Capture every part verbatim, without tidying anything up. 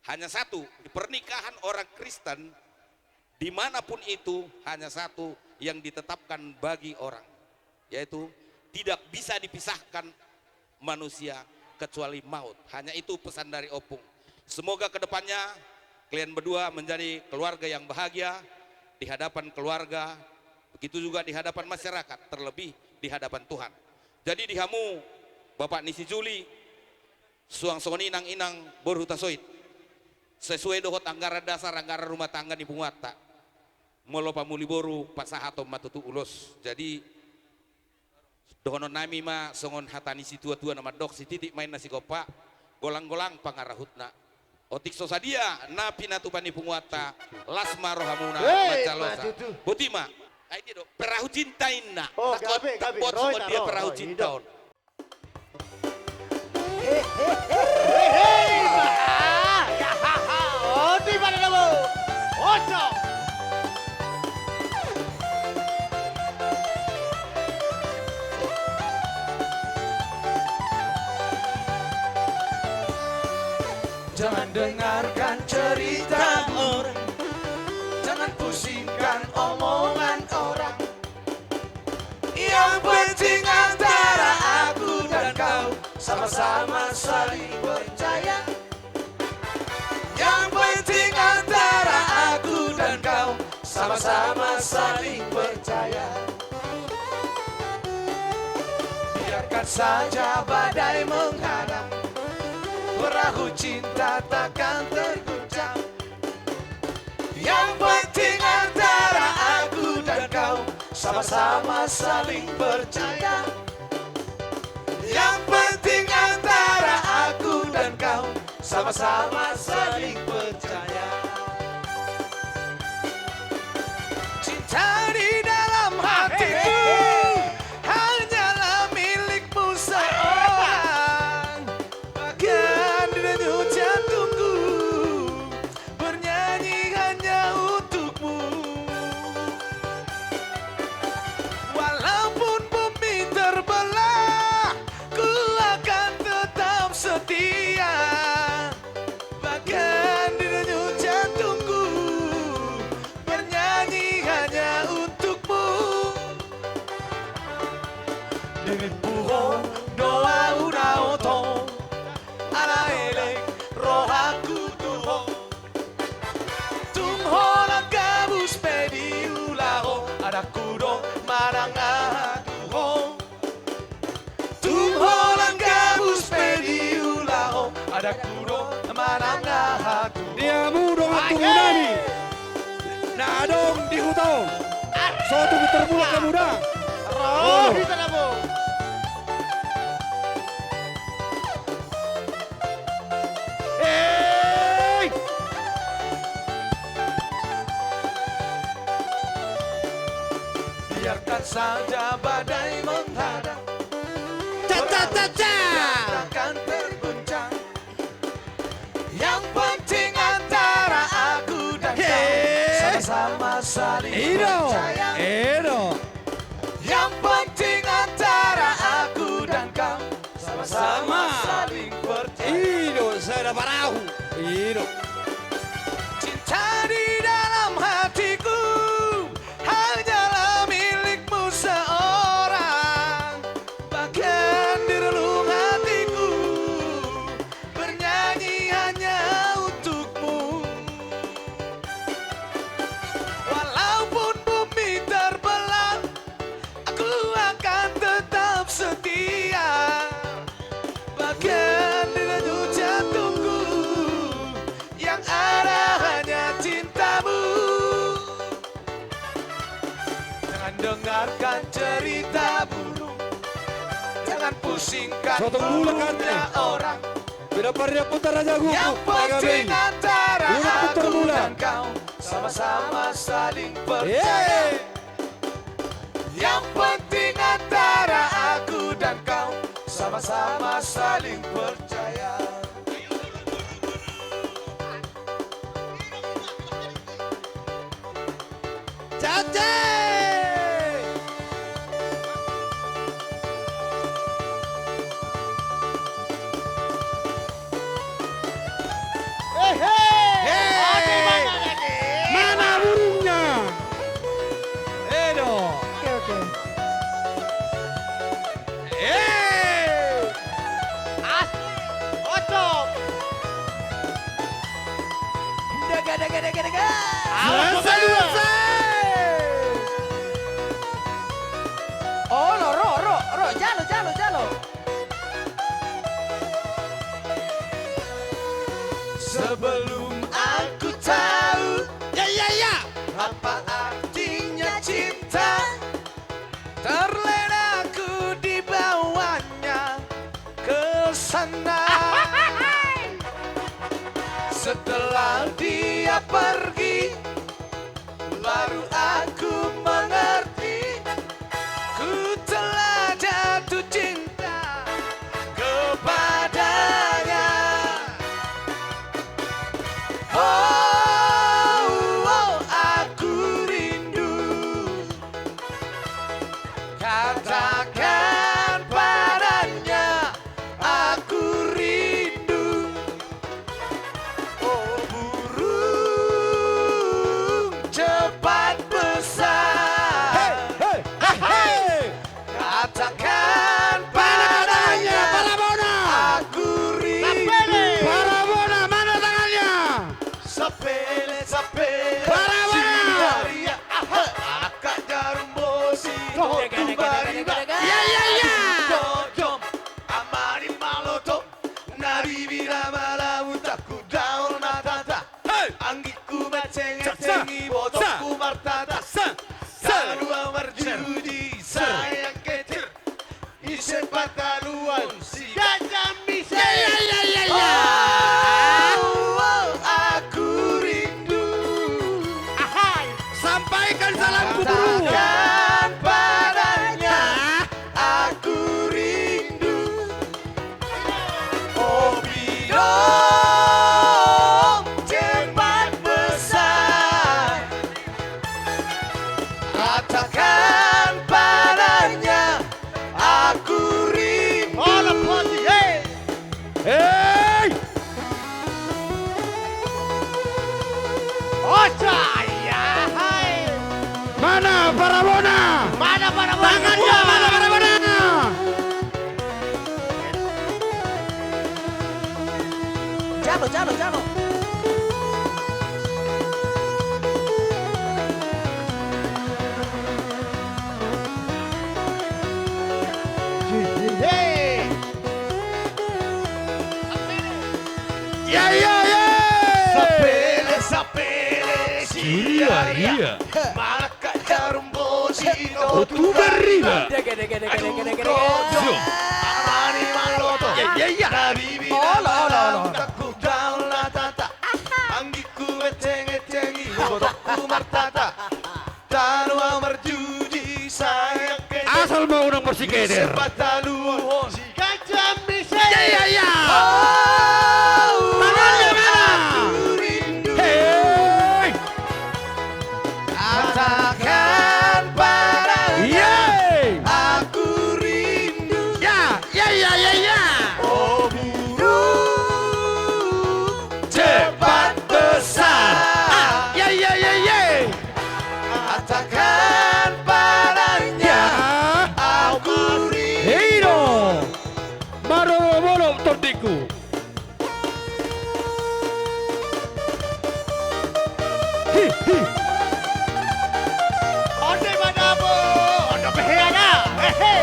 Hanya satu, di pernikahan orang Kristen, di mana pun itu, hanya satu yang ditetapkan bagi orang, yaitu tidak bisa dipisahkan manusia kecuali maut. Hanya itu pesan dari opung. Semoga kedepannya kalian berdua menjadi keluarga yang bahagia di hadapan keluarga, begitu juga di hadapan masyarakat, terlebih di hadapan Tuhan. Jadi di hamu, Bapak ni si Juli, suang songon i nang inang boru Hutasoit, sesuai dohot anggaran dasar anggaran rumah tangga ni punguanta, molo pamuli boru pasahaton ma tutu ulos. Jadi dohonon nami ma songon hata ni situa-tua na mandok: Sititik ma inna sigompa, golang-golang pangarahutna. Otik so sadia na pinatupa ni punguanta, las ma rohamuna. Hei, manjalosa ma tutu. Boti ma. Ai dia do, perahu cinta inna. Oh, gabe, gabe. Ro songon dia perahu cinta on. Jangan dengarkan cerita orang, jangan pusingkan omongan orang. Yang penting antara aku dan kau sama-sama saling percaya. Yang penting antara aku dan kau sama-sama saling percaya. Biarkan saja badai menghadang, perahu cinta takkan terguncang. Yang penting antara aku dan kau sama-sama saling percaya. Yang penting antara aku dan kau sama-sama saling percaya. Cinta di dalam hatiku hanyalah milikmu seorang. Bahkan di denyut jantungku bernyanyi hanya untukmu. Walaupun bumi terbelah, ku akan tetap setia. Bahkan di denyut jantungku bernyanyi hanya untukmu. Dengke puho do ahu na oto, ala elek rohangku tu ho. Tung holan gabus pe diula ho, adakku do manang aha tu ho. Tung holan gabus pe diula ho, adakku do manang aha tu ho. Di hamu dongan tubu nami na adong di huta on. So tung tarmulak hamu da. Ro hita na bo. Hei! Biarkan saja badai menghadang, ca, ca, ca, ca, perahu takkan terguncang. Yang penting antara aku dan kau sama-sama saling percaya. Yang penting antara aku dan kau sama-sama saling percaya. I do sada parahu. I do. Cinta di dalam hatiku hanyalah milikmu seorang. Bahkan di relung hatiku bernyanyi hanya untukmu. Walaupun bumi terbelah, aku akan tetap setia. Bahkan di denyut jantungku yang ada hanya cintamu. Jangan dengarkan cerita burung, jangan pusingkan omongnya orang. Yang penting antara aku dan kau sama-sama saling percaya. Yang penting antara aku dan kau sama-sama saling percaya. Cace! Hehe! Gede, gede, gede, gede. Awas, selesai, selesai. Olo, ro, ro, ro, jalo, jalo, jalo. Sebelum aku tahu, ya, ya, ya, apa artinya cinta, terlena ku dibawanya ke sana. Setelah dia pergi, baru aku mengerti, ku telah jatuh cinta kepadanya. Oh, oh, aku rindu. Katakan padanya, aku rindu. Oh, burung cepat besar. Hei, hei, hei. Katakan padanya, Parabona, aku rindu. Parabona, mana tangannya? Sapele, sapele. Parabona. Sidaria, aha, angkat jarum bosi, totu bariba. Ya, ya, ya. Dodom, amani maloto, na bibina malamu, taku daol na tata. Hei. Anggikku manceng-enceng, ibotongku martata. Sa, sa, sa. Tanu au marjuji, sa, sayang ketir. Ise pataluan si gajah mise. Ya, ya, ya, ya, ya. Oh, oh, aku rindu. Ahai. Sampaikan salamku, Buru. Katakan padanya, ah, aku rindu. Oh, burung cepat besar. Katakan padanya, aku rindu. Hola, Poti, hei. Hei! Oca, iya, hai. Mana Parabona? Mana Parabona? Tangannya mana Parabona? Jalo, jalo, jalo. Ya, ya, ya. Sapele, sapele, siria, ria. Malak jarum bosi, totu bariba. Dege, dege, dege, dege, dege. Aduh, amani maloto. Ya, ya, ya. Hola, hola, hola. Taku daol na tata. Anggikku manceng-enceng, ibotongku martata. Tanu au marjuji, sayang ketir. Asal ma unang marsikeder. Ise pataluhon si gajah mise. Ya, ya, ya. Oh, tangannya mana? Aku rindu. Hei. Katakan padanya, aku rindu. Ya, ya, ya, ya, ya. Oh, burung cepat besar. Ah, ya, ya, ya, ya. Katakan padanya, ya, aku rindu. Hei do. Marolopolop tondingku. Hi, hi. Onde ma dabo, onde pe hea da. He, he.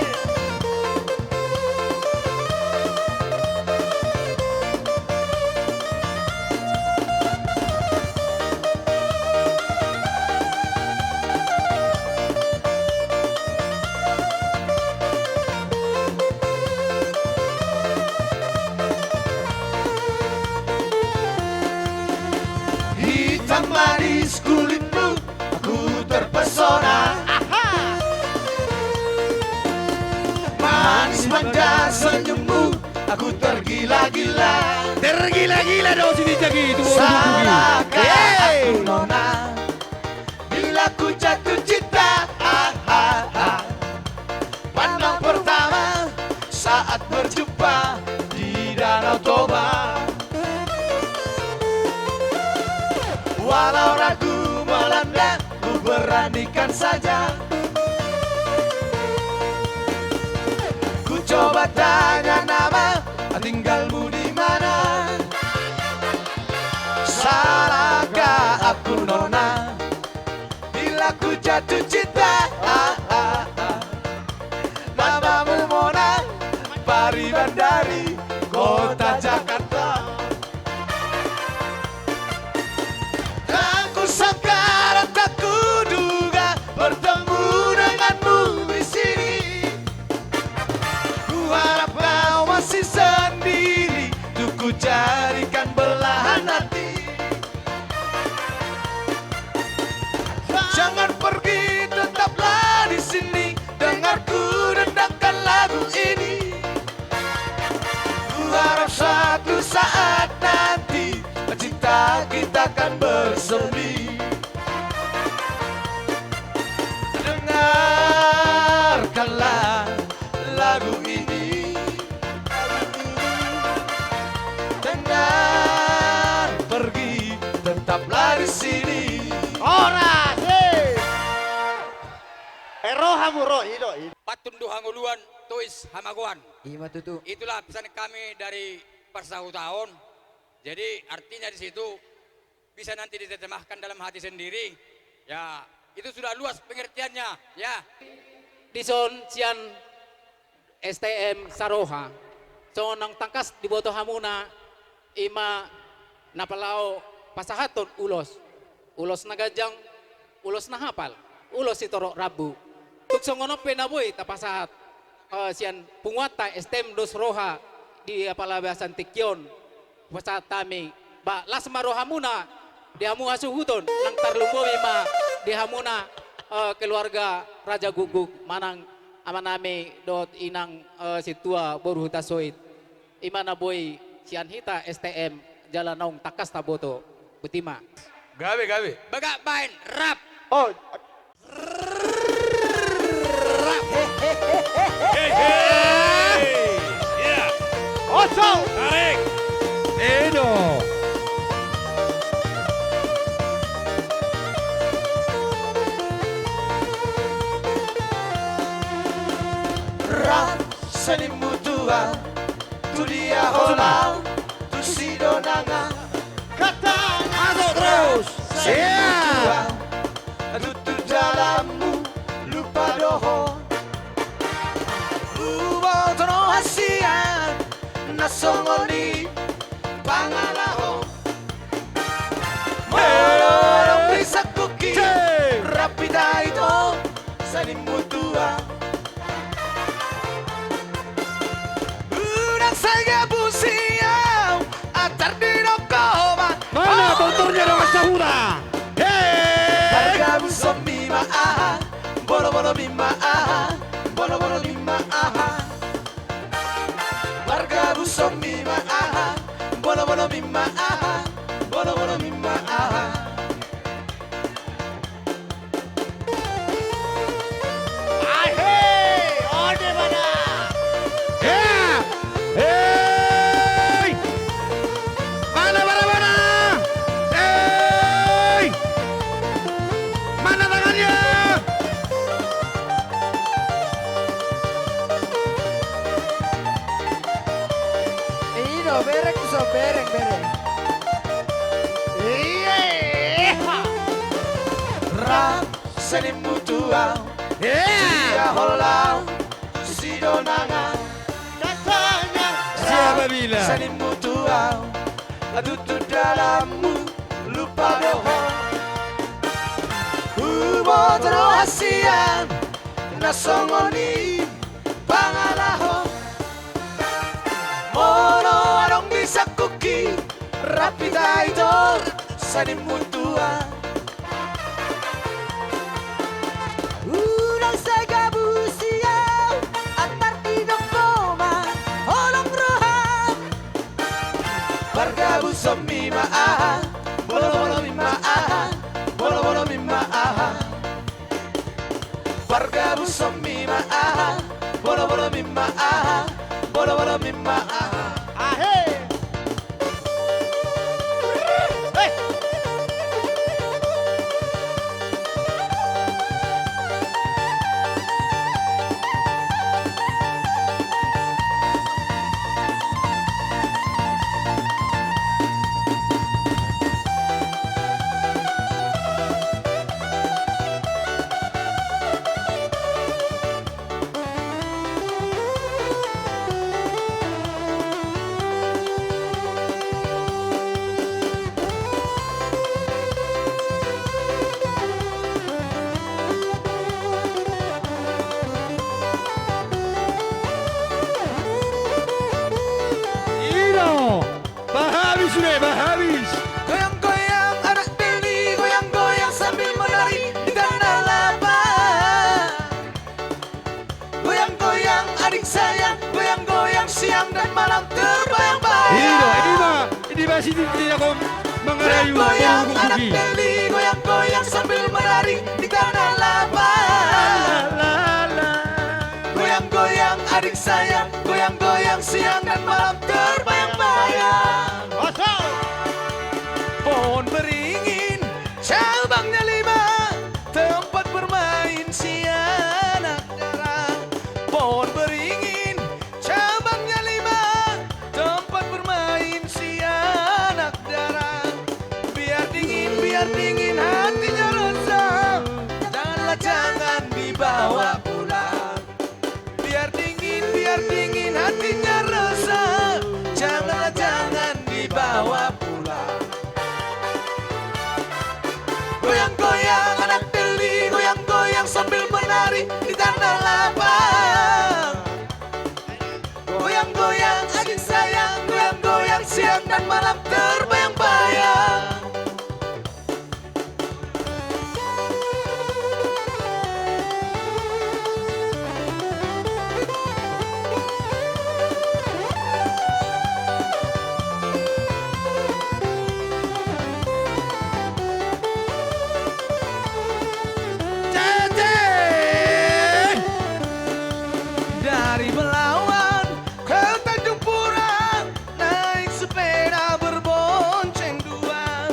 Hitam manis kulitmu, aku terpesona. Aha. Manis manja senyummu, aku tergila-gila. Tergila-gila do si Tijaki, tu boru Bugil. Salahkah aku, nona, bila ku jatuh cinta? Ah, ah, ah. Pandang pertama saat berjumpa di Danau Toba. Walau ragu melanda, ku beranikan saja. Ku coba tanya nama, tinggalmu di mana? Salahkah Jatuh cinta, ah, ah, ah. Matamu Mona, pariban dari kota Jakarta. Tak kusangka dan tak kuduga bertemu denganmu di sini. Kuharap kau masih sendiri, untuk kujadikan belahan hati. Jangan pergi, tetaplah di sini, dengar ku dendangkan lagu ini. Kuharap suatu saat nanti, cinta kita kan bersemi. Dengarkanlah lagu ini. Jangan pergi, tetaplah di sini. Horas, eh. Eh, rohamu, roh, i do, i do. Pantun do hangoluan, tois hamagoan. Ima tutu. Itulah pesan kami dari parsahutaon. Jadi, artinya di situ bisa nanti diterjemahkan dalam hati sendiri. Ya, itu sudah luas pengertiannya, ya. Dison sian S T M Saroha, songon naung tangkas diboto hamuna, ima na palaho pasahathon ulos. Ulos na ganjang, ulos na hapal, ulos sitorop rambu. Tung songon on pe na boi tapasahat, eh, sian punguanta S T M dos Roha di apala bahasan tingki on. Pasahat hami, ba, las ma rohamuna, di hamu hasuhuton, nang tarlumobi ma di hamuna, eh, keluarga Raja Guguk, manang amanami dohot inang, eh, sintua boru Hutasoit. Ima na boi sian hita S T M jala naung tangkas taboto. Botima. Gabe, gabe. Bagak baen, rap. Oh. Hei, hei. Iya. Oso. Tarik. Edo. Rap senimu tuan, tu dia holan, tu si donangan. Katanya terus. Senimu tuan, tutu dalanmu lupa dohot. Huboto do hasian na songon i pangalahon. Molo adong di sangkuki, rap hita ito senimu tuan. Unang sai gabusi au, antar didok ho ma. Mana tortornya dongan sahuta? Hei! Pargabuson mi ma aha, bolobolo mi ma aha, bolobolo mi ma aha. Pargabuson mi ma aha, bolobolo mi ma aha, bolobolo mi ma aha. Ahe, ode ma da. Hea! Hei! Mana barabana? Hei! Mana tangannya? I do, bereng tu son, bereng, bereng. Iya. Rap senimu tuan. Iya. Dia holan si donangan. Katanya. Siapa bilang? Senimu tuan. Tutu dalanmu lupa dohot. Huboto do hasian na songon i pangalahon. Molo adong di sangkuki, rap hita ito senimu tuan. Unang sai gabusi au, antar didok ho ma holong roham. Pargabuson mi ma aha, bolobolo mi ma aha, bolobolo mi ma aha. Pargabuson mi ma aha, bolobolo mi ma aha, bolobolo mi ma aha. Ahe! Hei! Habis. Goyang-goyang anak teli, goyang-goyang sambil menari di tanah lapang. Goyang-goyang adik sayang, goyang-goyang siang dan malam terbayang-bayang. Ido, ini mah, ini masih di, di aku mengerayu. Goyang-goyang anak teli, goyang-goyang sambil menari di tanah lapang. La, la, la. Goyang-goyang adik sayang, goyang-goyang siang dan malam terbayang-bayang. Masuk. Pohon beringin, cabangnya lima, tempat bermain si anak dara. Pohon beringin, cabangnya lima, tempat bermain si anak dara. Biar dingin, biar dingin hatinya rasa, janganlah, jangan dibawa pulang. Biar dingin, biar dingin hatinya rasa, janganlah, jangan dibawa pulang. Goyang-goyang anak teli, goyang-goyang sambil menari di tanah lapang. Goyang-goyang adik sayang, goyang-goyang siang dan malam terbayang-bayang. Dari Belawan ke Tanjung Pura, naik sepeda berbonceng dua.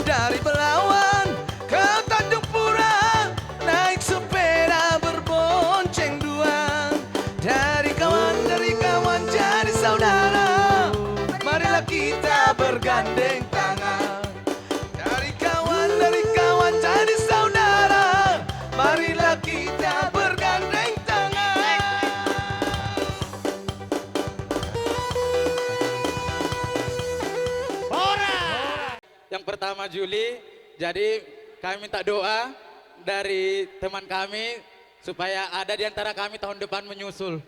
Dari Belawan ke Tanjung Pura, naik sepeda berbonceng dua. Dari kawan, dari kawan jadi saudara, marilah kita bergandeng tangan. Dari kawan, dari kawan jadi saudara, marilah kita bergandeng tangan. Horas! Yang pertama Juli, jadi kami minta doa dari teman kami supaya ada di antara kami tahun depan menyusul.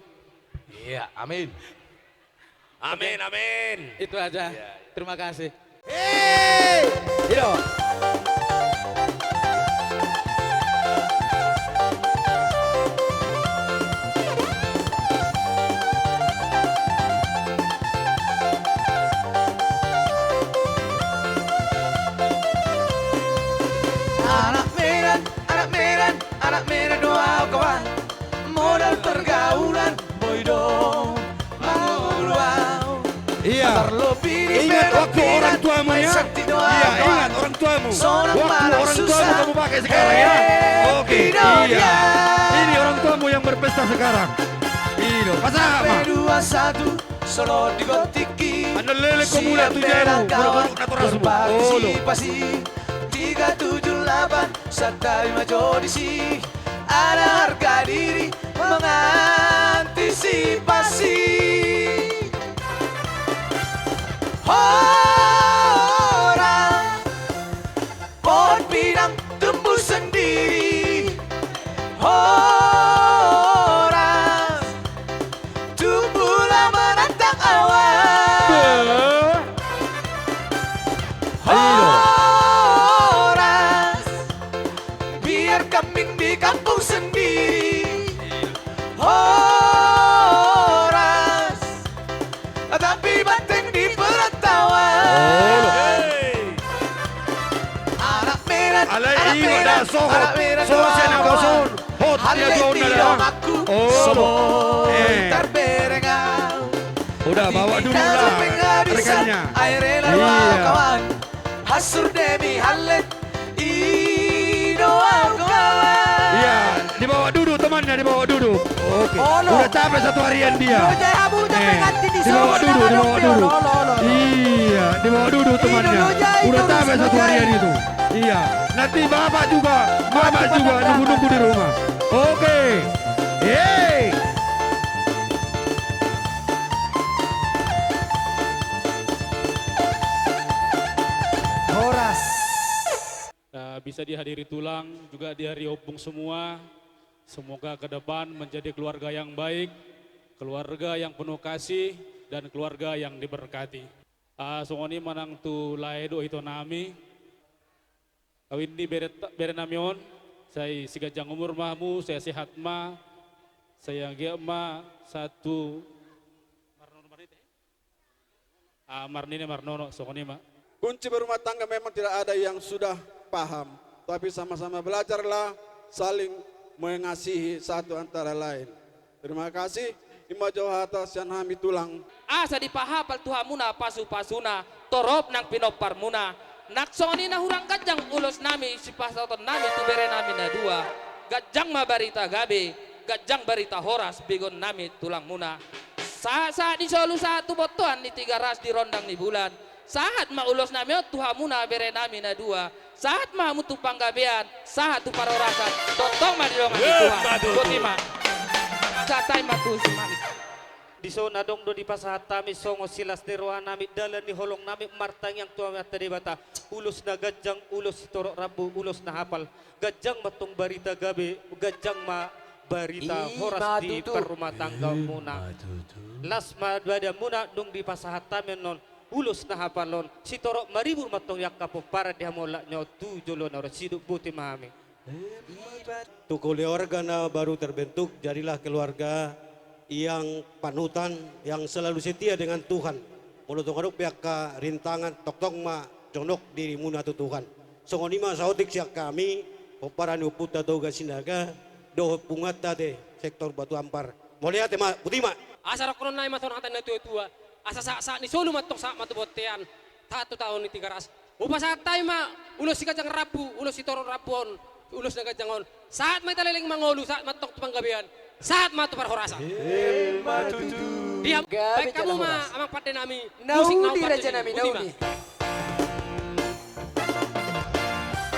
Iya, amin. Amin, amin. Itu aja. Iya, iya. Terima kasih. Hei! Ido. Anak Medan, anak Medan, anak Medan do au kawan. Modal pergaulan boi do mangolu au. Iya. Ingat waktu orang tuamu ya. Iya, ingat orang tuamu. Waktu orang tuamu kamu pakai sekarang ya. Oke, iya. Ini orang tuamu yang berpesta sekarang. Ido, pasahat ma. P dua satu, solo di gotiki. Anda lele ko mula tu jaru, mula-mula naturas mu. Olo. Tiga tujuh lapan, santabi ma jo disi. Ada harga diri mengantisipasi. Horas, pohon pinang tumbuh sendiri. Horas, tumbuhlah menantang awan. Horas, biar kambing di kampung sendiri. Horas, tapi banteng di perantauan. Anak Medan, anak Medan, anak Medan, sohot sian anak Medan. Hot dia, hallet do donganku, olo. Sobo, eh, tarbereng au. Udah, bawa dulu lah rekannya. Ae rela do au kawan, hansur demi hallet, i do au kawan. Iya, dibawa duduk temannya, dibawa duduk. Oke. Olo. Udah capek satu harian dia. Olo, jai hamu, capek. Eh, nanti di dibawa duduk, dibawa duduk. Olo, olo, olo. Iya, dibawa duduk temannya. Udah capek satu harian itu. Iya, nanti bapak juga, mama juga nunggu-nunggu di rumah. Oke. Hei. Horas. Eh, bisa dihadiri tulang, juga dihadiri ompung semua. Semoga ke depan menjadi keluarga yang baik, keluarga yang penuh kasih, dan keluarga yang diberkati. Ah, songon i ma nang tu lae dohot ito nami. Awinna bere, bere nami on, sai siganjang umur ma hamu, sai sehat ma, sai anggiat ma sahat tu marnono marnini. Ah, marnini marnono, songon i ma. Kunci berumah tangga memang tidak ada yang sudah paham, tapi sama-sama belajarlah saling mengasihi satu antara lain. Terima kasih. Ima jo hata sian hami tulang. Asa dipahapal tu hamuna pasupasuna, torop nang pinomparmuna. Nang songon i na hurang ganjang ulos nami, sipasahaton nami tu bere nami na dua. Ganjang ma barita gabe, ganjang barita horas, begeon nami tulangmuna. Sahat-sahat ni solu sahat tu bontean ni Tigaras di rondang ni bulan. Sahat ma ulos nami on tu hamuna bere nami na dua. Sahat ma hamu tu panggabean, sahat tu parhorasan. Tongtong ma didongani Tuhan. Ima tutu. Boti ma. Sahat hami ma tu si Manik. Dison adong do dipasahat hami songon silas ni roha nami, dalan ni holong nami martangiang tu Amanta Debata. Ulos na ganjang, ulos sitorop rambu, ulos na hapal. Ganjang ma tong barita gabe, ganjang ma barita horas di parrumatanggaonmuna. Ima tutu. Las ma badanmuna dung dipasahat hami annon ulos na hapal on, sitorop maribur ma tong di angka pomparan di hamu laos tu joloan na ro, sidok boti ma hami. Tu keluarga na baru terbentuk, jadilah keluarga yang panutan, yang selalu setia dengan Tuhan. Molo tong adong pe angka rintangan, tongtong ma jonok dirimuna tu Tuhan. Songon i ma saotik sian hami, pomparan ni ompunta Toga Sinaga, dohot punguanta ate, sektor Batu Ampar. Mauliate ma, boti ma. Asa rongkonon nami ma songon hata ni natuatua. Asa sahat-sahat ni solu ma tong sahat ma tu bontean. Sahat tu taon ni Tigaras. Hupasahat hami ma ulos siganjang rambu, ulos sitorop rambu on, ulos na ganjang on. Sahat ma hita leleng mangolu, sahat ma tong tu panggabean, sahat ma tu parhorasan. Ima tutu. Di ham-, gabe baen hamu ma, amang pande nami. Na uli, raja nami, na uli. Boti ma.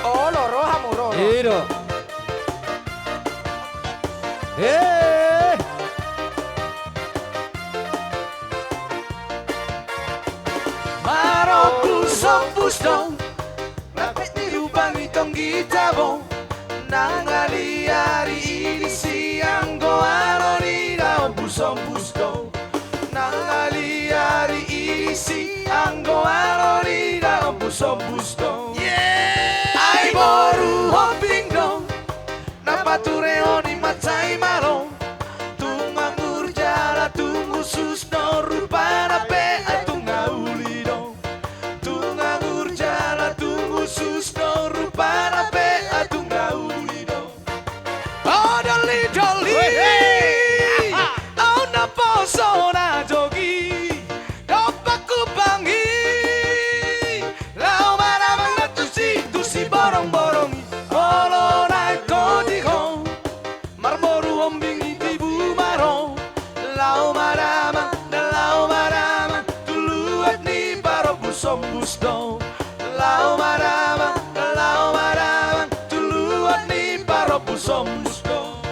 Olo, ro hamu, ro, ro. I do. Eh. Marombus-ombus do, na pe diubangi tonggita bo. Nang aliari i disi anggo alo ni da ombus-ombus do. Nang aliari i disi anggo alo ni da ombus-ombus do. Ai boru Hombing do, na paturehon i mansai malo. Tung anggur jala tung usus do, rupana pe ai tung na uli do. Tung anggur jala tung usus do, rupana pe ai tung na uli do. O doli-doli, weh, eh, aha, au naposo na jogi, dompak hubangi. Laho manamang na tusi, tusi borong-borong i, molo naeng hodi ho. Marboru Hombing i tibu ma ro. Laho manamang, laho manamang tu luat ni parombus-ombus do. Laho manamang, laho manamang tu luat ni parombus-ombus do.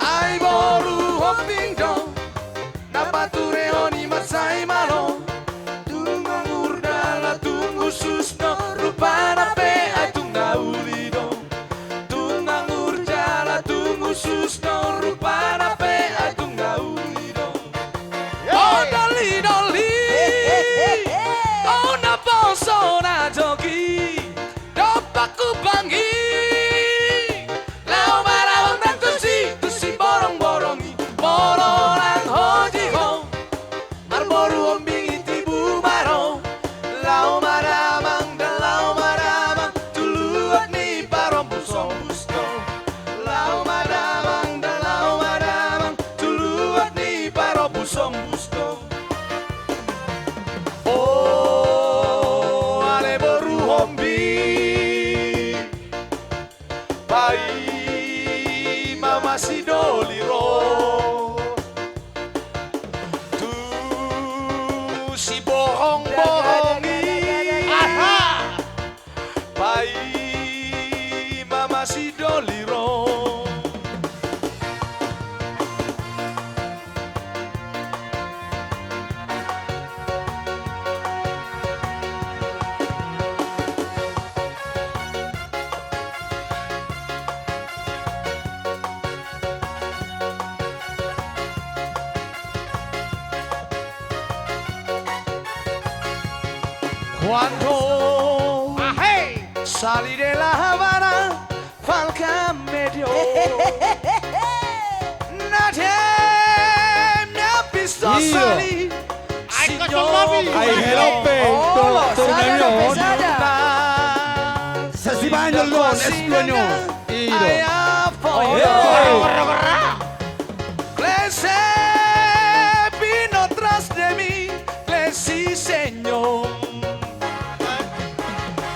Ai boru Hombing do, na paturehon i mansai malo. Tung anggur jala tung usus do, rupana pe ai tung na uli do. Tung anggur jala tung usus do, rupana pe ai tung na uli do. O doli-doli, au naposo na jogi, dompak hubangi. Laho manamang na tusi, tusi borong-borong i, molo naeng hodi ho. Marboru Hombing i tibu ma ro. Laho manamang da, laho manamang tu luat ni parombus-ombus do. Laho manamang da, laho manamang tu luat ni parombus-ombus do. O ale boru Hombing, paima ma sidoli ro tu sibohong-bohong i. Aha! Paima ma sidoli ro. Quando sali de la Habana, falcam medio. Nadie mi ha visto salir. Ai, signor, ai, hello, pe, oh, to, to, sada, pe, sada. Sasi banyak lo, es duanya. Ido. Ai, apa, oh, ya? Clase vino tras de mi, clase, señor.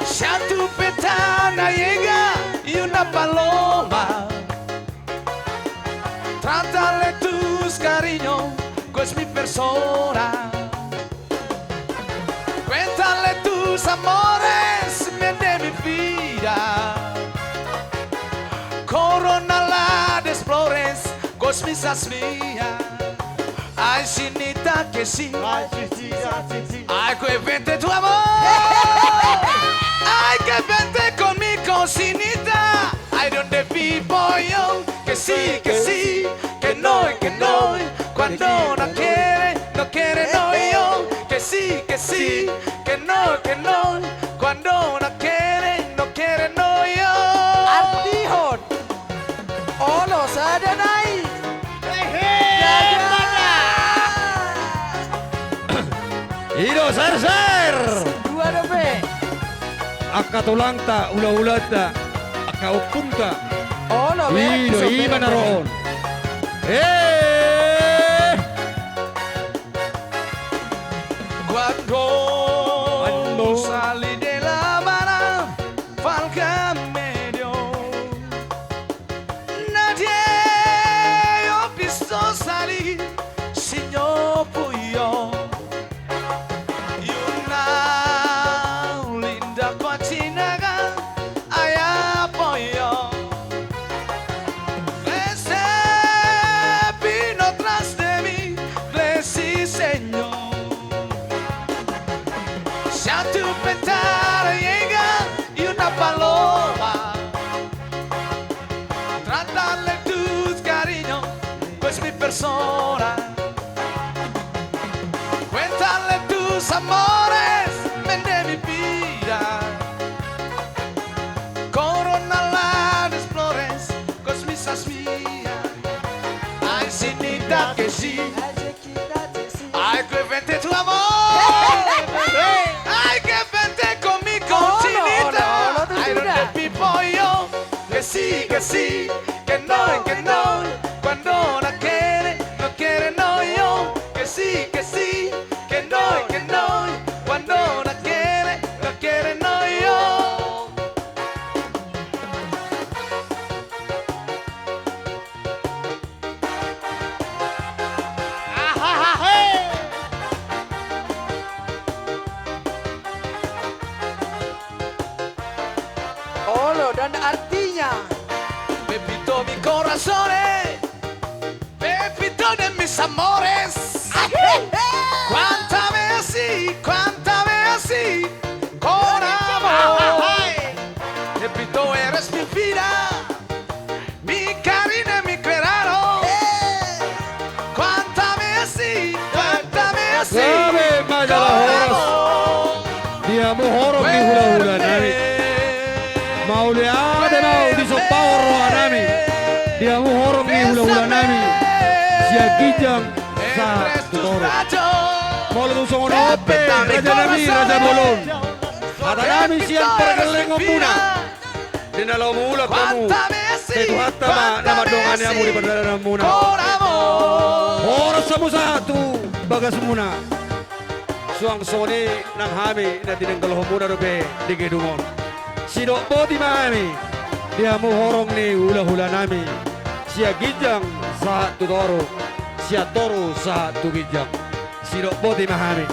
Si a tu ventana llega y una paloma, trátale tus cariño, que es mi persona. Cuéntale tus amores, men de mi vida. Corona la de flores, que es mi sasmia. Ai, sinita, que sí. Ai, sinita, que sí. Ai, que vente tu amor. Ai, que vente conmigo, sinita. Ai, donde vivo yo. Que sí, que sí, que no, que no. Cuando no quiere, no quiere, no yo. Que sí, que sí, que no, que no. Cuando no quiere, no quiere, no yo. Artihon. Olo, sada nai. Hehe, sada. Ido, ser, ser. Dua dope. Angka tulangta, hulahulanta, angka ompunta. Olo, ido, ima na ro on. Eh. Cuando sali de la Habana, falcam medio. Nadie mi ha visto salir, signor, fui yo. Y una linda cochinaga, allá voy yo. Ese vino tras de mí, le sí, señor. Si a tu ventana llega y una paloma, trátale tus cariño, que es mi persona. Cuéntale tus amores, men de mi vida. Corona la de flores, que es mi sasmia. Ai, sinita, que sí. Ai, que vente tu amor. Ai, que vente conmigo, sinita. Ai, donde vivo yo. Que sí, que sí, que no, que no. Cuando no quiere, no quiere, no yo. Que sí, que sí, que no, que no. Cuando no quiere, no quiere, no yo. Olo, dan artinya. Pepito mi corazón, eh. Pepito de mis amores. Cuánta vez sí, cuánta vez sí, con amor. Pepito, eres mi vida. Mi carina, mi cueraro. Cuánta vez sí, cuánta vez sí. Gabe ma jala horas. Di hamu horong ni hulahula nami. Mauliate ma di sompaon roha nami. Di hamu horong ni hulahula nami. Sian ginjang sahat tu toru. Molo tung songon on pe, raja nami, raja bolon. Hata nami sian pargellengon muna. Di na laho mangula hamu, sai Tuhanta ma na mandongani hamu di pardalanan muna. Horas hamu sahat tu bagas muna. Suang songon i nang hami na tinanggalhon muna dope di gedung on. Sidok boti ma hami di hamu horong ni hulahula nami. Sian ginjang sahat tu toru, sian toru sahat tu ginjang. Sidok boti ma hami.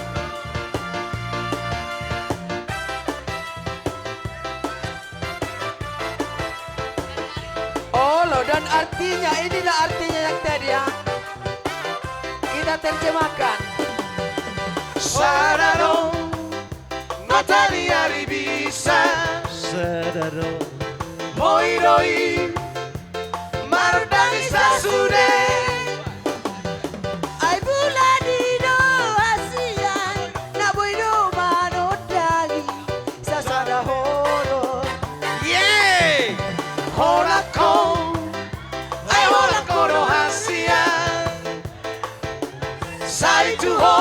Olo, dan artinya, inilah artinya yang tadi, ya. Kita terjemahkan. Sada do mataniari bisa. Sada do. Boi do i mardangisa sude. Ai bulan i do hasian na boi do manondang. tu ho,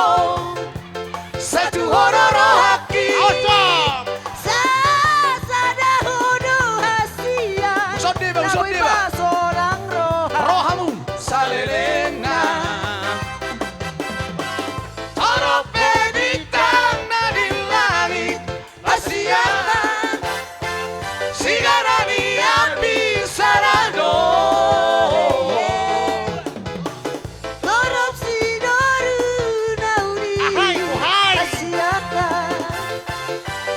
sai tu ho do rohangki. Awas, Bang. Sasada ho do hasian. Uson deba, uson deba. Na boi pasonang roha. Rohamu. Salelengna. Torop pe bintang na di langit. Hasian, sigara ni api sada do. Torop sidoru na uli. Ahai, uhai. Hasian,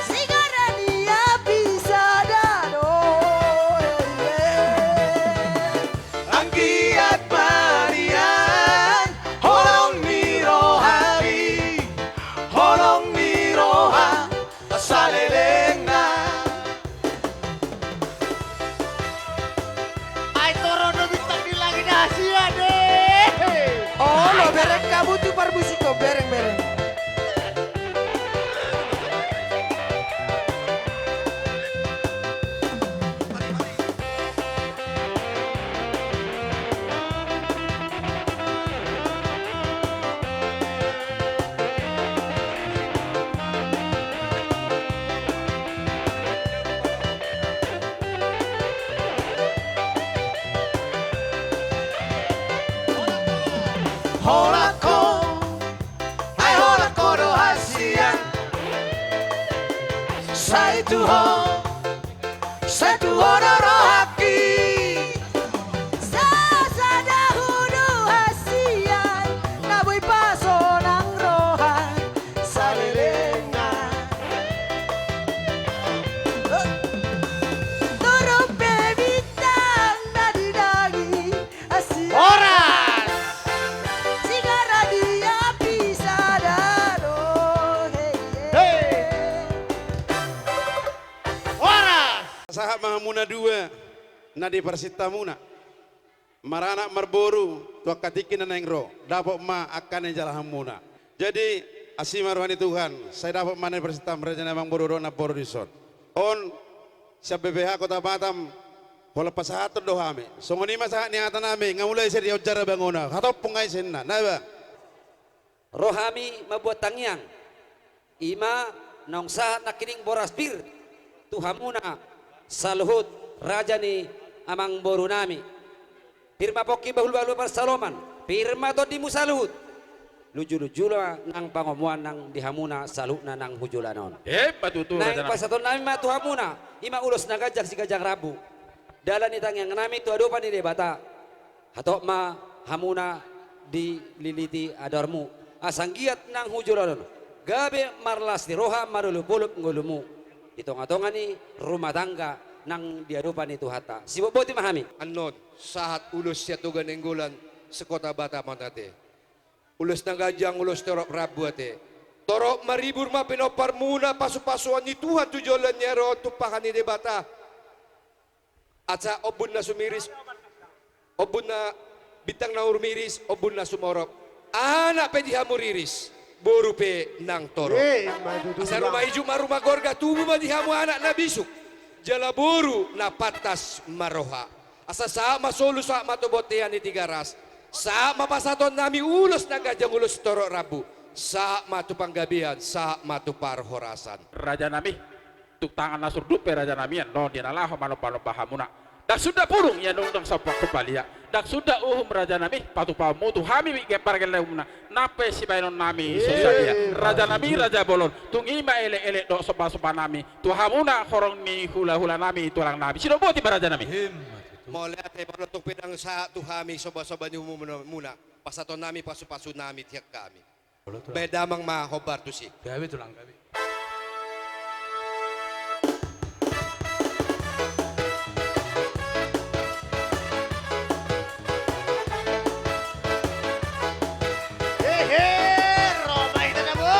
sigara ni api sada do. Anggiat ma nian holong ni roha i, holong ni roha. Salelengna. Ai torop do bintang di langit hasian, eh. Olo, bereng hamu tu parmusik on, bereng, bereng. Holan ho, ai holan ho do hasian. Sai tu ho, sai tu ho do rohangki. Sasada ho do hasian, na boi pasonang roha. Salelengna. Torop pe bintang na di langit. Hasian. Horas. Sigara ni api sada do. Hei, hei. Hei. Horas. Sahat ma hamuna dua na di parsinta muna. Maranak marboru tu angka tingki na naeng ro, dapot ma angka na nijalahanmuna. Jadi, asi ma roha ni Tuhan, sai dapot ma na di parsinta raja nami, amangboru dohot namboru dison. On, sian B P H Kota Batam, holan pasahathon do hami. Songon i ma sahat ni hata nami, nga mulai sian dia onjar bangona, hatompung ai senna, na ba. Ro hami mambuat tangiang, i ma naung sahat nangkining boras pir tu hamuna saluhut raja ni amangboru nami. Pir ma pongki bahulbahul pansalongan, pir ma tondimu saluhut. Lujuluju ma nang pangomoan nang di hamuna saluhutna nang hujoloan on. Emma tutu, raja nami. Naeng pasahaton nami ma tu hamuna, i ma ulos na ganjang siganjang rambu. Dalan ni tangiang nami tu adopan ni Debata. Hatop ma hamuna dililiti adormu, asa anggiat nang hujoloan on gabe marlas ni roha, marolopolop ngolumu di tongatonga ni rumah tangga nang di adopan ni Tuhanta. Sibotboti ma hami. Annon sahat ulos sian Toga Nainggolan se-Kota Batam on ate. Ulos na ganjang, ulos torop rambu ate. Torop maribur ma pinomparmuna pasupasuon ni Tuhan tu joloan ni ari on, tumpahan ni Debata. Asa ombun na sumiris, ombun na, bintang na rumiris, ombun na sumorop. Anak pe di hamu riris, boru pe nang torop. Eh, ima tutu. Asa ruma ijuk ma ruma gorga, tubu ma di hamu anak na bisuk, jala boru na pantas marroha. Asa sahat ma solu, sahat ma tu bontean ni Tigaras. Sahat ma pasahaton nami ulos na ganjang, ulos torop rambu. Sahat ma tu panggabean, sahat ma tu parhorasan. Raja nami. Tung tangan na surduk pe raja nami annon, dia na laho manombanomba hamuna. Ndang suda pudung ia nungnung sampang tu palia. Ndang suda uhum raja nami patupaonmu tu hami, pargellenmuna. Nang pe sibaenon nami so sadia. Eh, raja nami, raja bolon. Tung i ma elek-elek dohot somba-somba nami tu hamuna horong ni hulahula nami, tulang nami. Sidok boti ma raja nami. Mauliate, molo tung pe ndang sahat tu hami somba-somba ni uhumuna, pasahaton nami pasupasu nami tu hami. Baen damang ma hombar tusi. Gabe tulang, gabe. Hehe, ro ma hita na bo.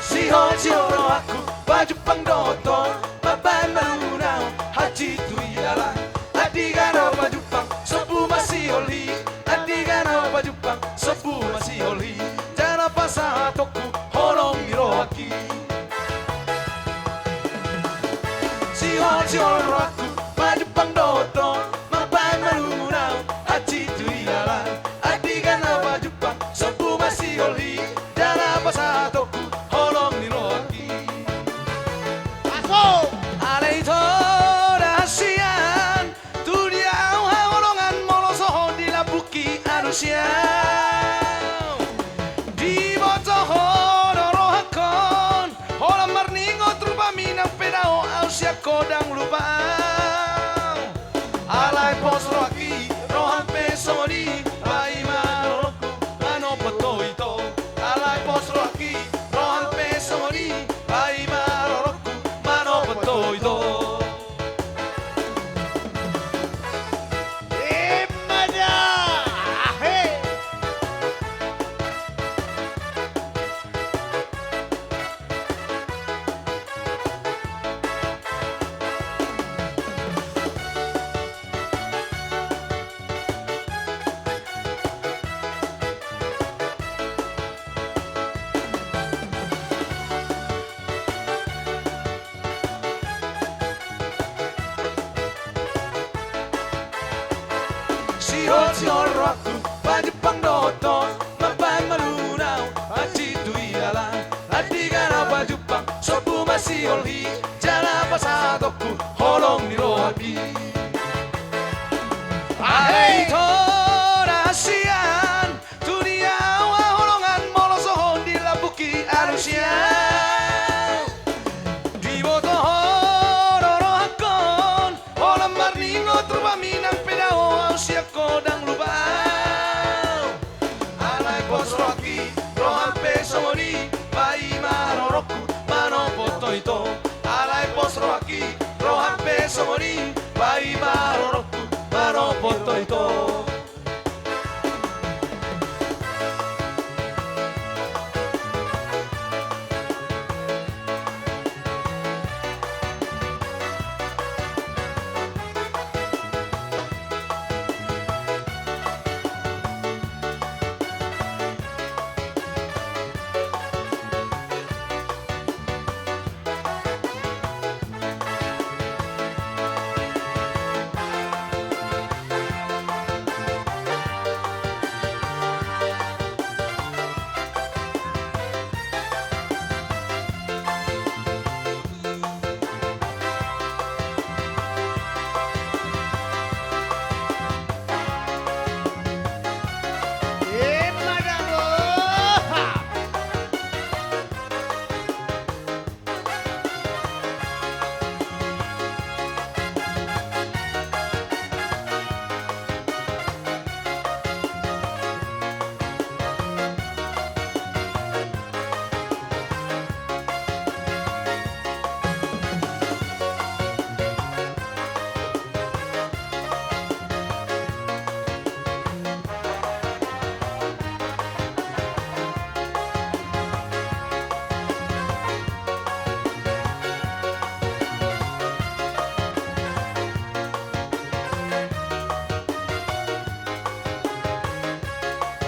Sihol, sihol rohangku, pajumpang dohot ho, mambaen malungun ahu hansit tu ilalang. Andigan ahu pajumpang, sombu ma sihol i. Andigan ahu pajumpang, sombu ma sihol i. Jala pasahatonku holong ni rohangki. Sihol, sihol rohangku, pajumpang dohot ho, mambaen malungun ahu hansit tu ilalang. Andigan Godang lupa au. Alai pos rohangki, roham pe songon i, paima rohangku manompot ho ito. Alai pos rohangki, roham pe songon i, paima rohangku manompot ho ito. Ima da. Ahe. Sihol, sihol rohangku, pajumpang dohot ho, mambahen malunau, hansit tu ilalang, andigan au pajumpang, sombu ma sihol i, jala pasahatonku holong ni rohangki. Ahe ito na sian, tu dia au haholongan molo so honding lambungki alusi au. Diboto ho do rohangkon, holan marningot rupami nang pe dao au sian godang lupa au. Alai pos rohangki, roham pe songon i, paima rohangku manompot ho ito. Alai pos rohangki, roham pe songon i, paima rohangku manompot ho ito.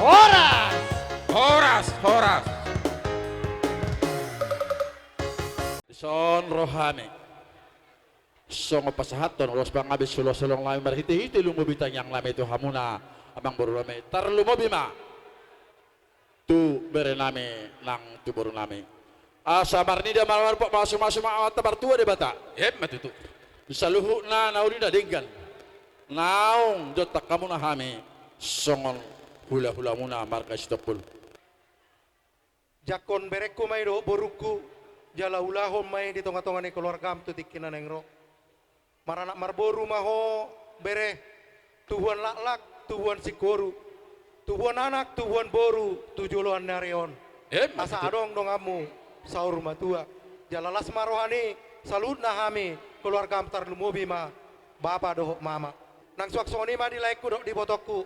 Horas! Horas, horas. Dison rohami songon pasahathon ulos pangabis, ulos holong nami marhitehite lumobi tangiang nami tu hamuna amangboru nami, tarlumobi ma tu bere nami nang tu boru nami. Asa marnida ma, marpok ma, masumasu ma Amanta Martua Debata. Ima tutu. Saluhutna na uli na denggan naung jongjong hamuna hami songon hulahulamuna marga Sitompul. Jangkon berengku ma i dohot borungku, jala ulahon ma i di tongatonga ni keluargam tu tingki na naeng ro. Maranak marboru ma ho bere, tubuan laklak, tubuan singkoru, tubuan anak, tubuan boru tu joloan ni ari on. Ima tutu. Asa adong donganmu saur matua. Jala las ma roha ni saluhutna hami keluargam, tarlumobi ma bapa dohot mama. Nang suang songon i ma di laengku dohot di ibotongku.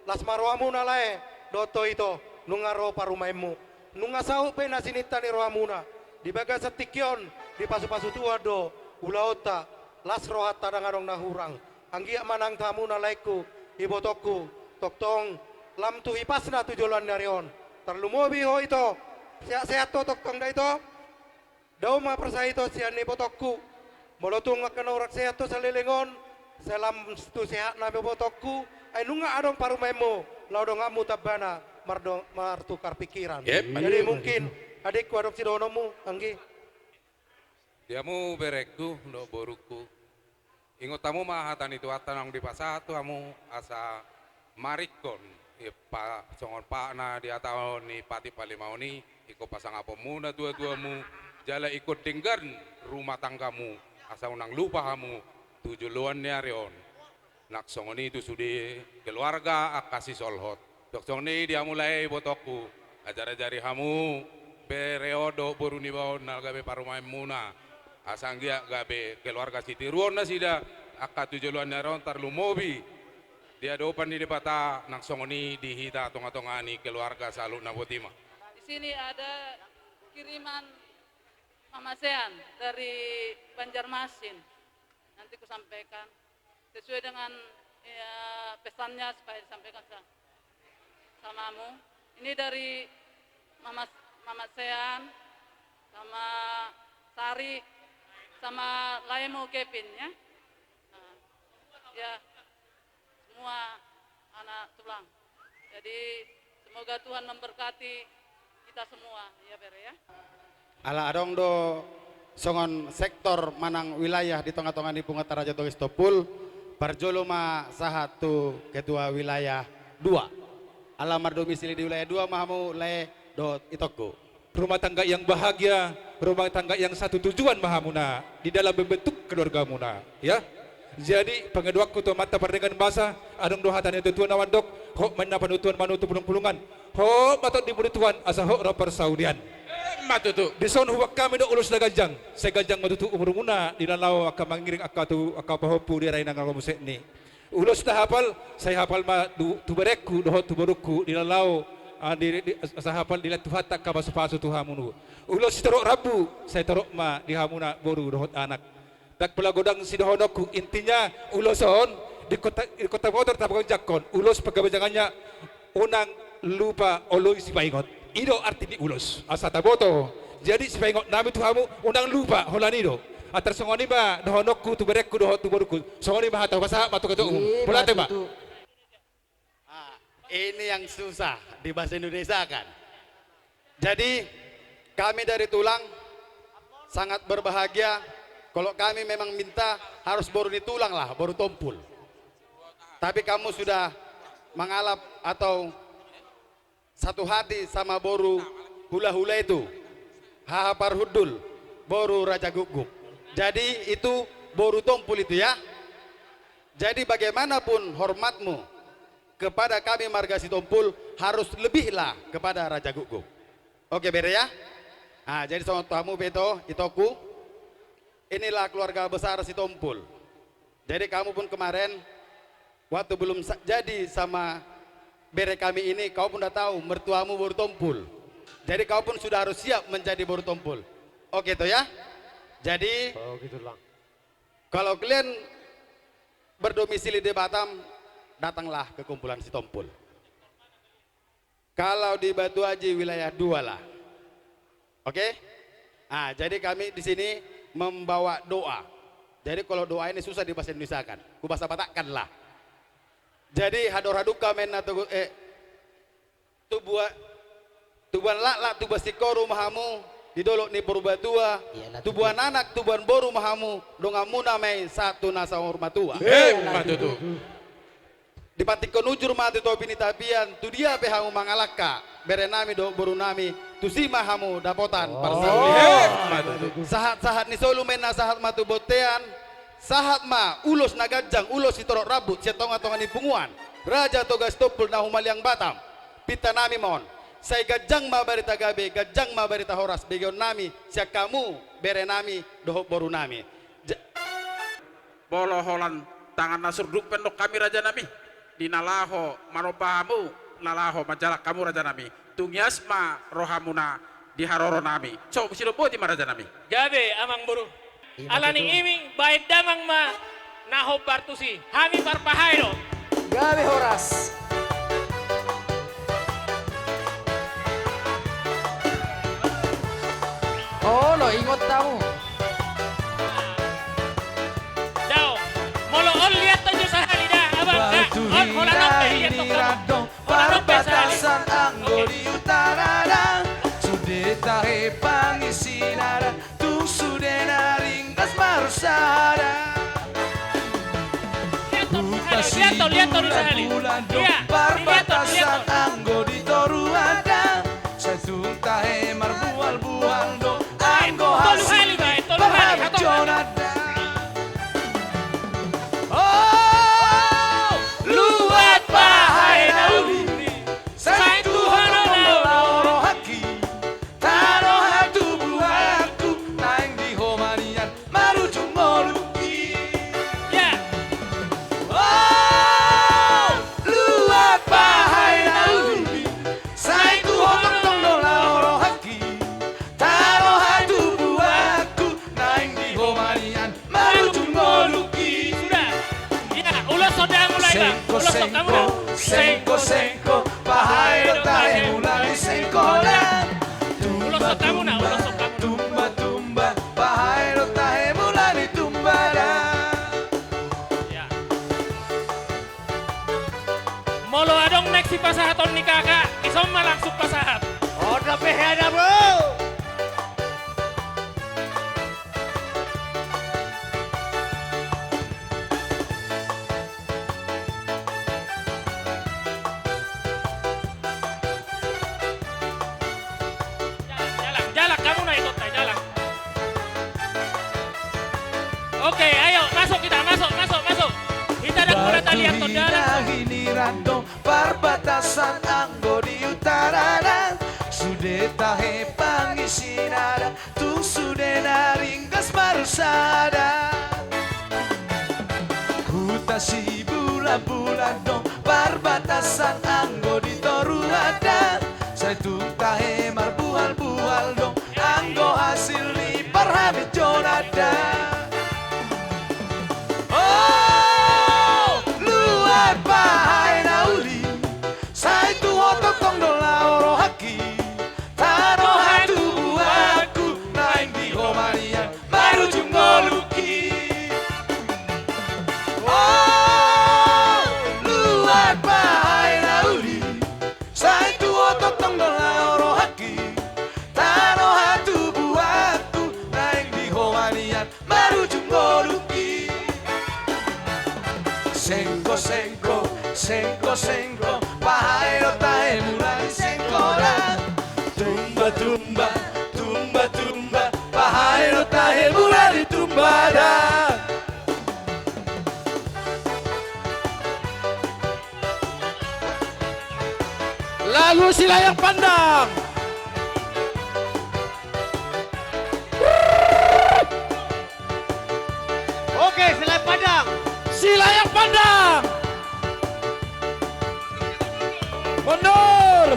Las ma rohamuna lae dohot ho ito, nunga ro parumaenmu. Nunga saut be na sininta ni rohamuna. Di bagasan tingki on dipasupasu Tuhan do ulaonta. Las rohanta, ndang adong na hurang. Anggiat ma nang tu hamuna laengku, ibotongku, tongtong lam tu hipasna tu joloan ni ari on. Tarlumobi ho ito, sehat-sehat ho tongtong da ito. Dao ma parsahiton sian ibotongku. Molo tung angka na hurang sehat tu saleleng on, sai lam tu sehatna ma ibotongku. Ai nunga adong parumaenmu, laho donganmu tambana mardo-, martukar pikiran. Ima tutu. Jadi mungkin adikku, adong sidohononmu, anggi. Di hamu berengku dohot borungku. Ingot hamu ma hata ni Tuhanta naung dipasahat tu hamu, asa maringkon, i pa-, songon patna di hata ni patik palimaon i, ingkon pasangaponmuna tuatuamu, jala ingkon denggan rumah tanggamu, Asa unang lupa hamu tu joloan ni ari on. Nang songon i tu sude keluarga angka sisolhot. Songon i di hamu lae ibotongku, ajar-ajari hamu bere on dohot boru niba on na gabe parumaenmuna. Asa anggiat gabe keluarga sitiruon nasida angka tu joloan ni ari on, tarlumobi di adopan ni Debata, nang songon i di hita tonga-tonga ni keluarga saluhutna. Boti ma. Di sini ada kiriman Mama Sean dari Banjarmasin. Nanti kusampaikan sesuai dengan, ya, pesannya supaya disampaikan sa-, samamu. Ini dari Mama, Mama Sean, sama Sari, sama laemu Kevin, ya. Nah, ya. Semua anak tulang. Jadi, semoga Tuhan memberkati kita semua, ya, Bere, ya. Ala adong do songon sektor manang wilayah di tonga-tonga ni punguanta Raja Toga Sitompul, parjolo ma sahat tu ketua wilayah dua. Ala mardomisili di wilayah dua ma hamu lae dohot itongku. Rumah tangga yang bahagia, rumah tangga yang satu tujuan ma hamuna di dalam membentuk keluargamuna, ya. Jadi, pangidoanku tu Amanta Pardenggan Basa, adong do hata ni natuatua na mandok, hot ma inna panutuan, manutu pulungpulungan. Hot ma tondi muli Tuhan, asa hot ro parsaulian. Emma tutu. Dison huboan hami do ulos na ganjang, sai ganjang ma tutu umurmuna di na laho angka mangiring angka tu angka pahompu di ari na nunga muse i. Ulos na hapal, sai hapal ma tu, tu berengku dohot tu borungku di na laho, ah, di, di, sai hapal dilean Tuhanta angka pasupasu tu hamu. Ulos sitorop rambu, sai torop ma di hamuna boru dohot anak. Ndang pola godang sidohononku, intinya ulos on di kota, di kota motor tapaganjangkon, ulos panggabeanna unang lupa oloi sipaingot. I do arti ni ulos. Asa taboto. Jadi sipaingot nami tu hamu, unang lupa, holan i do. Antar songon i ma dohononku tu berengku dohot tu borungku. Songon i ma hata, hupasahat ma tu ketuamu. Mauliate ma. Ah, ini yang susah di bahasa Indonesia kan. Jadi, kami dari tulang sangat berbahagia kalau kami memang minta harus boru ni tulang lah, boru Tompul. Tapi kamu sudah mangalap atau satu hati sama boru hulahula itu, Haha Parhundul, boru Raja Guguk. Jadi itu boru Tompul itu ya. Jadi bagaimanapun hormatmu kepada kami marga Sitompul harus lebihlah kepada Raja Guguk. Oke, Bere ya? Ah, jadi songon tu hamu be ito, itongku. Inilah keluarga besar Sitompul. Jadi kamu pun kemarin waktu belum sa-, jadi sama bere kami ini, kau pun udah tahu mertuamu boru Tompul. Jadi kau pun sudah harus siap menjadi boru Tompul. Oke toh ya? Jadi, oh, gitu, Lang. Kalau kalian berdomisili di Batam, datanglah ke kumpulan Sitompul. Kalau di Batu Aji wilayah dua lah. Oke? Ah, jadi kami di sini membawa doa. Jadi kalau doa ini susah dibahasa Indonesiakan. Kubahasa Batakkan lah. Jadi hador hadungka ma inna tu, eh, tubuan, tubuan laklak, tubuan singkoru ma hamu di dolok ni Purbatua. Iya, lah, tubuan anak, tubuan boru ma hamu, donganmuna ma i sahat tu na saur matua. Emma tutu. Dipantikkon ujur ma tu topi ni tapian, tu dia pe hamu mangalangka, bere nami dohot boru nami, tusi ma hamu dapotan parsaulian. Emma tutu. Sahat-sahat ni solu ma inna sahat ma tu bontean, sahat ma ulos na ganjang, ulos sitorop rambu sian tonga-tonga ni punguan Raja Toga Sitompul na humaliang Batam. Pinta nami ma on. Sai ganjang ma barita gabe, ganjang ma barita horas begeon nami sian hamu bere nami dohot boru nami. Ja- Molo holan tangan na surduk pe ndok hami raja nami, di na laho manompa hamu, na laho manjalang hamu raja nami. Tung ias ma rohamuna di haroro nami. So, sidok boti ma raja nami. Gabe, amang boru. Ima tutu. Ala ni i, baen damang ma na hombar tusi. Hami parpahae do. Gabe horas. Olo, ingot hamu. Dao. Molo on liat tonju sahali da, abang, da. On, holan on pe liat tonju. Parbatasan anggo di utara da, sude tahe pangisina da, tung sude na ringgas marsada. Huta Sibulan do parbatasan anggo di toru da, sai tung tahe marbual-bual do anggo hasi paharjonat da. Sengko, sengko, sengko, pahae do tahe mula ni sengkolan. Tumba, tumba, tumba, tumba, pahae do tahe mula ni tumbadan. Ya. Molo adong naeng sipasahaton ni kakak, dison ma langsung pasahat. Oda pe hea da, bro. Jalang, jalang, jalang, hamu na ikut, jalang. Oke, ayo, masuk kita, masuk, masuk, masuk. Kita ada mulai talian. Batu hina, dalam. Hiniran do parbatasan anggo di utaranan. Sude tahe pangisina da, tung sude na ringgas marsada. Huta Sibulanbulan do parbatasan anggo di Toruan da. Sai tung tahe marbuhalbuhal do anggo hasil ni parhaminjonan da. O, luat pahae na uli. Sai tu ho tongtong do laho rohangki. Tano hatubuanku, naeng di ho ma nian marujung ngolungki. O, luat pahae na uli. Sai tu ho tongtong do laho rohangki. Tano hatubuanku, naeng di ho ma nian marujung ngolungki. Sengko, sengko, sengko, sengko, pahae do tahe mula ni sengkolan. Tumba, tumba, tumba, tumba, pahae do tahe mula ni tumbadan. Lagu Silayang Pandang. Oke, Silayang Pandang. Silayang Pandang. Mundur.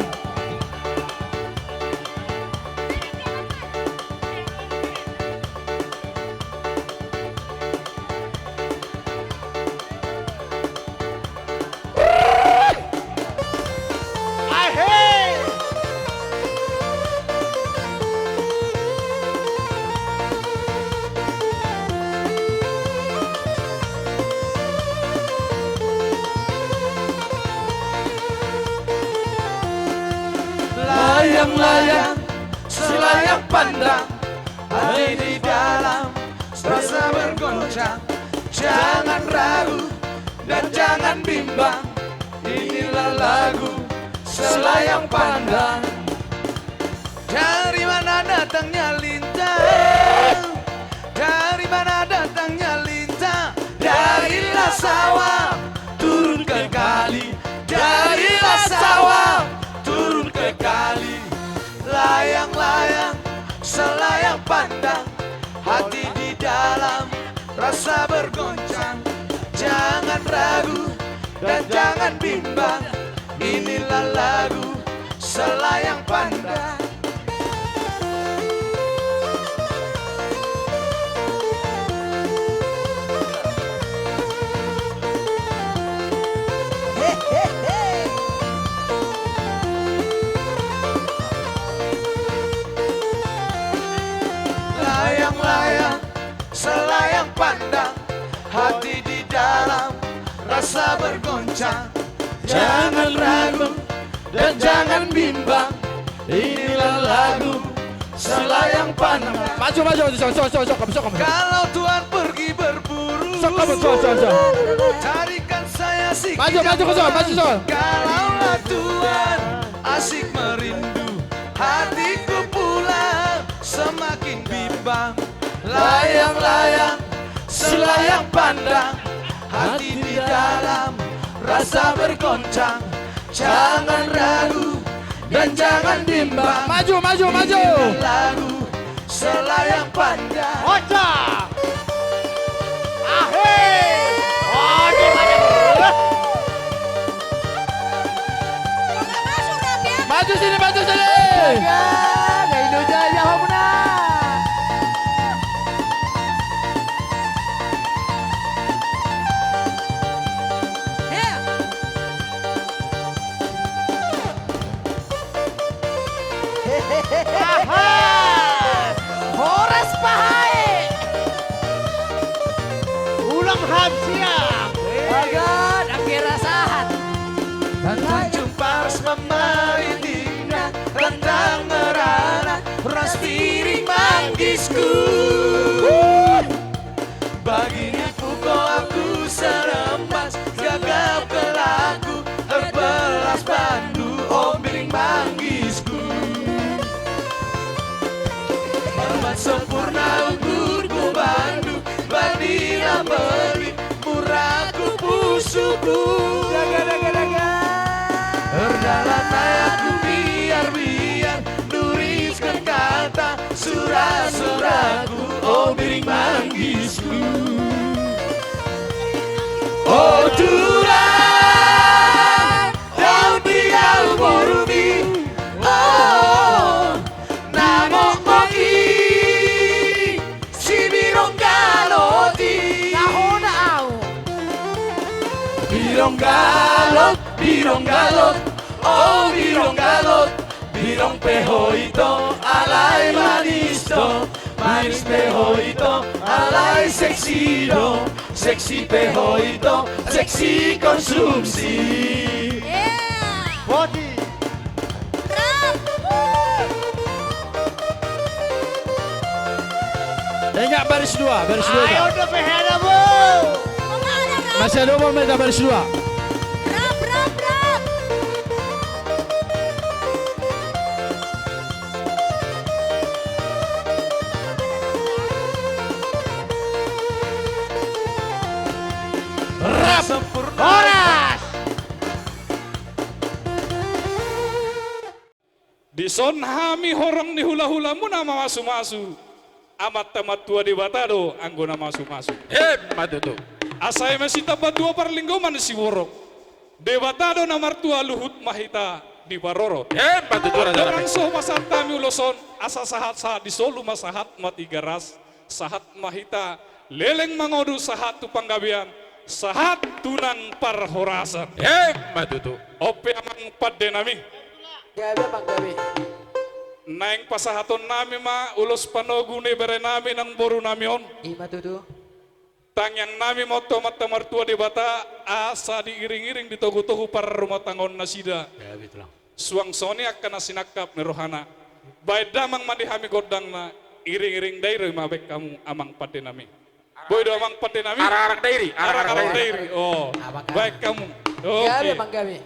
Layang-layang, silayang pandang, hati di dalam rasa bergoncang. Jangan ragu dan jangan bimbang, inilah lagu Selayang Pandang. Dari mana datangnya lintang? Dari mana datangnya lintang? Dari Lasawa turun ke kali. Dari Lasawa turun ke kali. Layang-layang, selayang pandang, hati di dalam rasa bergoncang. Jangan ragu dan jangan bimbang, inilah lagu Selayang Pandang. Layang-layang, selayang pandang, hati di dalam rasa bergoncang. Jangan ragu dan jangan bimbang, inilah lagu Selayang Pandang. Maju, maju, maju, sok, sok, sok, sok, sok, sok. Kalau Tuhan pergi berburu, sok, sok, sok, sok, sok, carikan saya si Kijang Belang. Maju, maju, sok, maju, sok. Kalaulah Tuhan asik merindu, hatiku pula semakin bimbang. Layang-layang, selayang pandang, hati di dalam rasa bergoncang. Jangan ragu dan jangan bimbang. Maju, maju, maju. Inilah lagu Selayang Pandang. Oca. Ahe. Oca, maju. Maju sini, maju sini. Jaga, Indo Jaya, hamuna. Hea. Aha! Horas Pahae! Ulang hamsiam! Bagan, akhirnya sahat. Tanjung Pars mamari ninna, rantang merana, ras piring manggisku. Bagini puko aku serembas, gagap kelaku, erbelas bandu, ombiring manggisku. Marmat sempurna ungkurku bandu, badina beli, murahku pusuku. Daga, daga, daga. Erdalan nai aku biar-biar, nuriskan kata, sura-suraku, ombiring manggisku. O Tulang, daun di daun borumi, oh, na mokmok i, si birong galot i. Na hona au. Birong galot, birong galot, oh birong galot. Birong pe ho ito, alai manis do. Manis pe ho ito, alai seksi do. Seksi pe ho ito, seksi konsumsi. Iya. Boti. Rap. Ingat baris dua, baris dua. Ayo, udah pehena, Bu. Masih ada umur, minta baris dua. Rap, rap, rap. Rap. Horas. Dison hami horong ni hula-hulamuna mamasu-masu. Amanta Martua Debata do anggo na masu-masu. Emma tutu. Asa eme sitamba tua parlinggoman siborok. Debata do na martua luhut ma hita diparorot. Emma tutu, raja. Dongan, so pasahat hami ulos on, asa sahat-sahat di solu ma sahat ma Tigaras, sahat ma hita leleng mangodo sahat tu panggabean, sahat tu nang parhorasan. Emma tutu. On pe amang pande nami. Gabe, amang, gabe. Naeng pasahaton nami ma ulos panogu ni bere nami nang boru nami on. Ima tutu. Tangiang nami ma tu Amanta Martua Debata, asa diiring-iring, ditogu-togu parrumatanggaon nasida. Ya, betul. Suang songon i angka na sinangkap ni rohana. Baen damang ma di hami gondangna, iring-iring dairi ma baen hamu amang pande nami. Boi do amang pande nami? Arak-arak dairi, arak-arak dairi. Oh, amang, baen hamu. Oke. Gabe, amang, gabe.